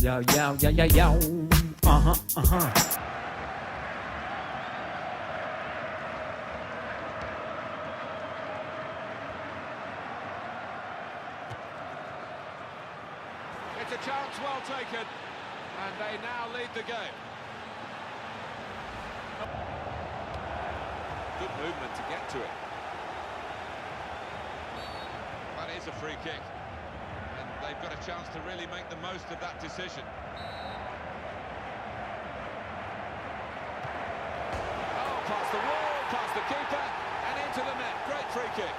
Yo, yo, yo, yo, yo. Uh-huh, uh-huh. It's a chance well taken, and they now lead the game. Good movement to get to it. That is a free kick, and they've got a chance to really make the most of that decision. Oh, past the wall, past the keeper, and into the net. Great free kick.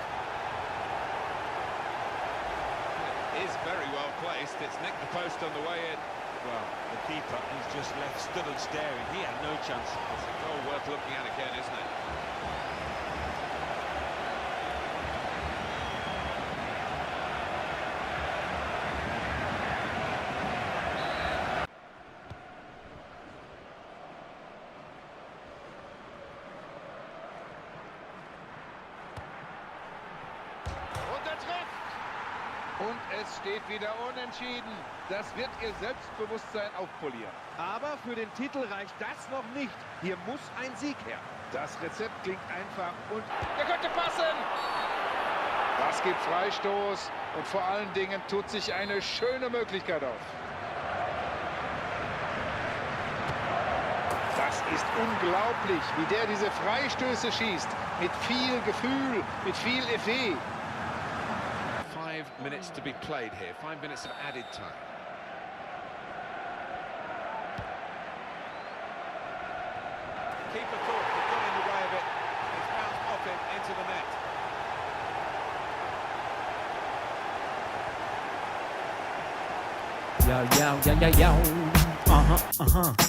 Is very well placed. It's nicked the post on the way in. Well, the keeper, he's just left stood and staring. He had no chance. It's a goal worth looking at again, isn't it? Und er trifft! Und es steht wieder unentschieden. Das wird ihr Selbstbewusstsein aufpolieren. Aber für den Titel reicht das noch nicht. Hier muss ein Sieg her. Das Rezept klingt einfach und Der könnte passen! das gibt Freistoß. Und vor allen Dingen tut sich eine schöne Möglichkeit auf. Das ist unglaublich, wie der diese Freistöße schießt. Mit viel Gefühl, mit viel Effet. 5 minutes to be played here. 5 minutes of added time. Keeper thought he got in the way of it. It's bounced off him into the net. Yo, yo, yo, yo, yo. Uh-huh, uh-huh.